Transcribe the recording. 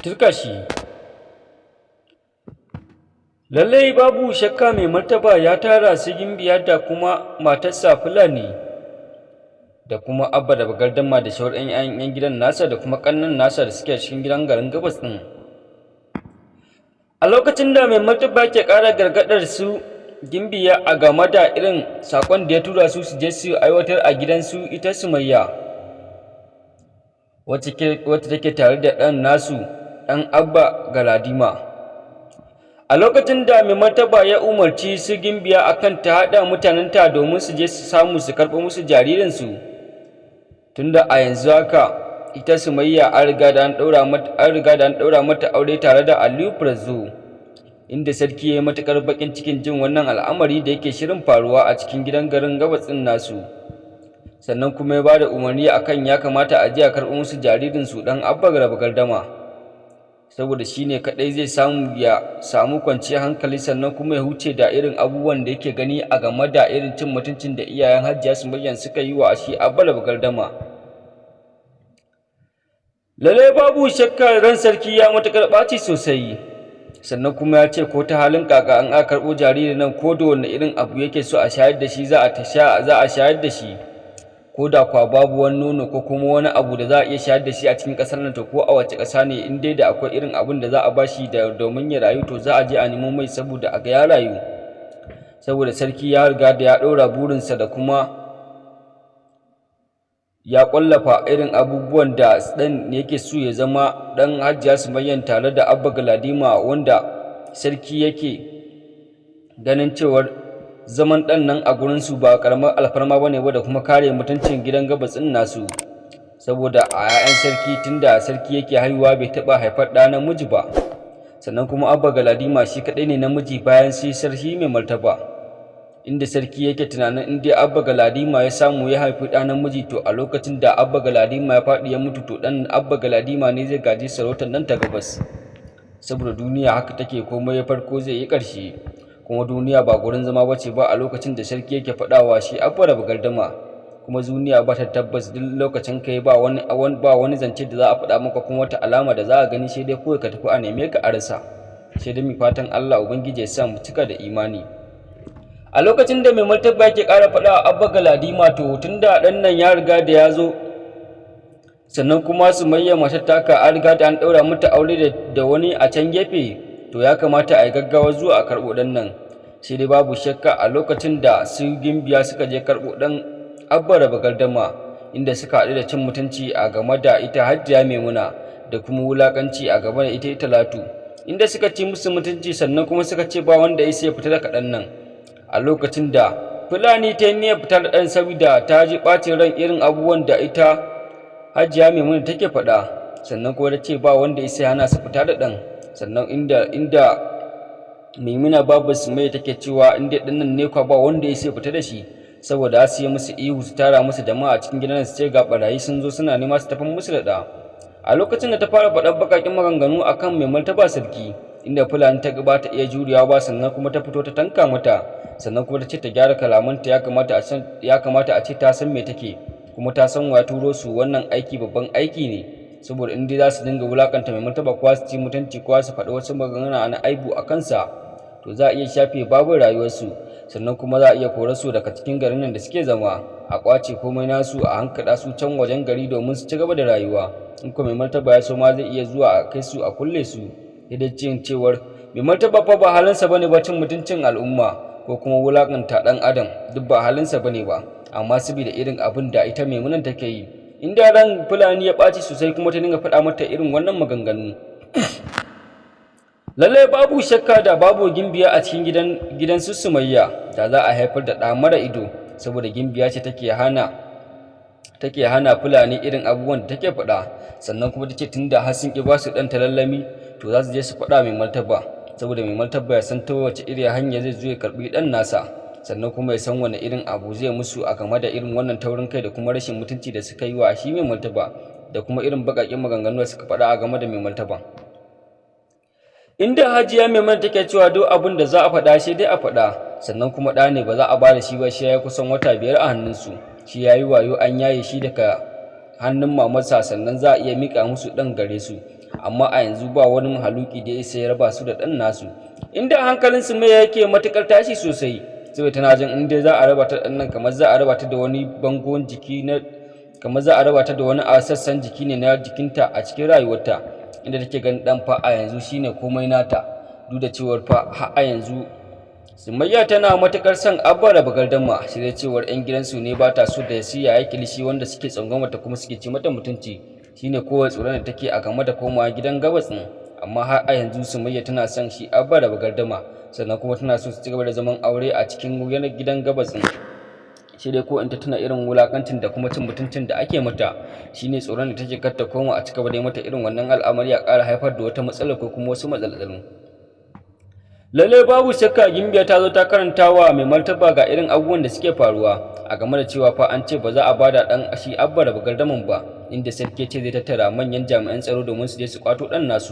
Turƙashi. Lallai babu shakka mai martaba ya tara su Gimbiya da kuma matarsa Fulani da kuma Abba da Bagardama da sauran 'yan gidan nasa da kuma ƙannen nasa da suke cikin gidan garin Gabas ɗin. A lokacin da mai martaba ke ƙara gargaɗar su Gimbiya a game da irin saƙon da ya tura su su je su aiwatar a gidan su ita Sumayya, wacce take tare da ɗan nasu, ɗan Abba Galadima. A lokacin da mai martaba ya umarci su Gimbiya akan ta haɗa mutanenta domin su je su samu su karɓo musu jaririnsu, tunda a yanzu haka ita Sumayya an riga da an ɗaura mata an riga da an ɗaura mata aure tare da Aliyu Prezo, inda sarki ya yi matuƙar baƙin cikin jin wannan al'amari da yake shirin faruwa a cikin gidan garin Gabas ɗin nasu. Sannan kuma ya ba da umarni akan ya kamata a je a karɓo musu jaririnsu, ɗan Abba Raba Gardama, saboda shi ne kaɗai zai samu ya samu kwanciyar hankali, sannan kuma ya huce da irin abubuwan da yake gani a game da irin cin mutuncin da iyayen Hajiya Sumayyan suka yi wa shi Abba Raba Gardama. Lallai babu shakka ran sarki ya matuƙar ɓaci sosai, sannan kuma ya ce ko ta halin kaka an aka karɓo jaririn nan, ko da wanne irin abu yake so a shayar da shi, za a shayar da shi, ko da kwa babu wani nono ko kuma wani abu da za a iya shayar da shi a cikin ƙasar nan, to ko a wace ƙasa ne, in dai da akwai irin abun da za a bashi da domin ya rayu, to za a je a nemo mai saboda a ga ya rayu. Saboda sarki ya riga da ya ɗora burinsa da kuma ya ƙwallafa irin abubuwan da ɗan yake so ya zama ɗan Hajiya Sumayyan tare da Abba Galadima, wanda sarki yake ganin cewar zaman ɗan nan a gurinsu ba ƙaramar alfarma ba ne ba da kuma kare mutuncin gidan Gabas ɗin nasu. Saboda a 'ya'yan sarki, tunda sarki yake haihuwa, bai taɓa haifar ɗa namiji ba, sannan kuma Abba Galadima shi kaɗai ne namiji bayan sai sarki mai martaba, inda sarki yake tunanin in dai Abba Galadima ya samu ya haifi ɗa namiji, to a lokacin da Abba Galadima ya faɗi ya mutu, to ɗan Abba Galadima ne zai gaji sarautar nan ta Gabas. Saboda duniya haka take, komai ya farko zai yi ƙarshe, kuma duniya ba gurin zama bace ba. A lokacin da sarki yake faɗawa shi Abba Raba Gardama, kuma duniya ba ta tabbas, duk lokacin kai ba wani zance da za a faɗa maka kuma wata alama da za a gani, sai dai kawai ka tafi a neme ka a rasa. Sai dai mu fatan Allah Ubangiji ya sa mu cika da imani. A lokacin da mai martaba yake ƙara faɗa wa Abba Galadima, to tunda ɗan nan ya riga da ya zo, sannan kuma Sumayya matar taka an riga da an ɗaura mata aure da wani a can gefe, to ya kamata a yi gaggawa zuwa a karɓo ɗan nan. Sai dai babu shakka a lokacin da su Gimbiya suka je karɓo ɗan Abba Raba Gardama, inda suka haɗu da cin mutunci a game da ita Hajiya Maimuna da kuma wulaƙanci a game da ita Talatu, inda suka ci musu mutunci, sannan kuma suka ce ba wanda ya ya fita da kaɗan nan. A lokacin da Fulani ta yi niyyar fita da ɗan saboda ta ji ɓacin ran irin abubuwan da ita Hajiya Maimuna take faɗa, sannan kuma ta ce ba wanda ya sai hana su fita da ɗan. Sannan inda Maimuna babu Sumayya take cewa in dai ɗan nan ne kwa, ba wanda ya sai fita da shi, saboda su yi musu ihu, su tara musu jama'a a cikin gidan, su ce ga ɓarayi sun zo suna nema su tafi musu da ɗa. A lokacin da ta fara faɗar baƙaƙen maganganu akan mai martaba sarki, inda Fulani ta ga ba ta iya jurewa ba, sannan kuma ta fito ta tanka mata, sannan kuma ta ce ta gyara kalamanta, ya kamata a ce ta san me take, kuma ta san wa ya turo su wannan aiki. Babban aiki ne, saboda in dai za su dinga wulakanta mai martaba, kowa su ci mutunci, kowa su faɗi wasu maganganu na aibu a kansa, to za a iya shafe babu rayuwarsu, sannan kuma za a iya korar su daga cikin garin nan da suke zama, a ƙwace komai nasu, a hankaɗa su can wajen gari domin su ci gaba da rayuwa. In kuma mai martaba ya so ma, zai iya zuwa a kai su a kulle su. Da jin cewar mai martaba fa ba halinsa bane ba cin mutuncin al'umma ko kuma wulakanta ɗan adam, duk ba halinsa bane ba, amma saboda irin abin da ita Maimunan take yi, inda ran Fulani ya ɓaci sosai, kuma ta dinga faɗa mata irin wannan maganganu. Lallai babu shakka da babu Gimbiya a cikin gidan su Sumayya, da za a haifar da ɗa mara ido, saboda Gimbiya ce take hana Fulani irin abubuwan da take faɗa. Sannan kuma ta ce tunda har sun ƙi ba su ɗan talallami, to za su je su faɗa mai martaba, saboda mai martaba ya san ta wace irin hanya zai zo ya karɓi ɗan nasa, sannan kuma ya san wani irin abu zai musu a game da irin wannan taurin kai da kuma rashin mutunci da suka yi wa shi mai martaba, da kuma irin baƙaƙen maganganu da suka faɗa a game da mai martaba. Inda Hajiya Maimuna take cewa duk abin da za a faɗa sai dai a faɗa, sannan kuma ɗa ne ba za a ba da shi ba, shi ya yi kusan wata 5 a hannunsu, shi ya yi wayo an yaye shi daga hannun mamarsa, sannan za a iya mika musu ɗan gare su. Amma a yanzu ba wani mahaluki da ya isa ya raba su da ɗan nasu, inda hankalin Sumayya yake matukar tashi sosai, saboda tana jin in dai za a raba ta ɗan nan, kamar za a raba ta da wani bangon jiki na, kamar za a raba ta da wani a sassan jiki ne na jikinta a cikin rayuwarta, inda take ganin ɗan fa a yanzu shine komai nata. Duk da cewar fa har a yanzu Sumayya tana matukar son Abba Raba Gardama, sai dai cewar 'yan gidansu ne ba ta so da su Yaya Kilishi wanda suke tsangwamata kuma suke ci mata mutunci. Shine kowai tsoron da take a game da komawa gidan Gabas ɗin. Amma har a yanzu Sumayya tana son shi Abba Raba Gardama, sannan kuma tana so su ci gaba da zaman aure a cikin gidan Gabas ɗin. Sai dai ko in ta tuna irin wulakancin da kuma cin mutuncin da ake mata, shine tsoron da take, kar ta koma a ci gaba da mata irin wannan al'amari, a ƙara haifar da wata matsala ko kuma wasu matsalolin. Lallai babu shakka Gimbiya ta zo ta karanta wa mai martaba ga irin abubuwan da suke faruwa a game da cewa fa an ce ba za a bada ɗan shi Abba Raba Gardaman ba, inda sarki ce zai tattara manyan jami'an tsaro domin su je su kwato ɗan nasu.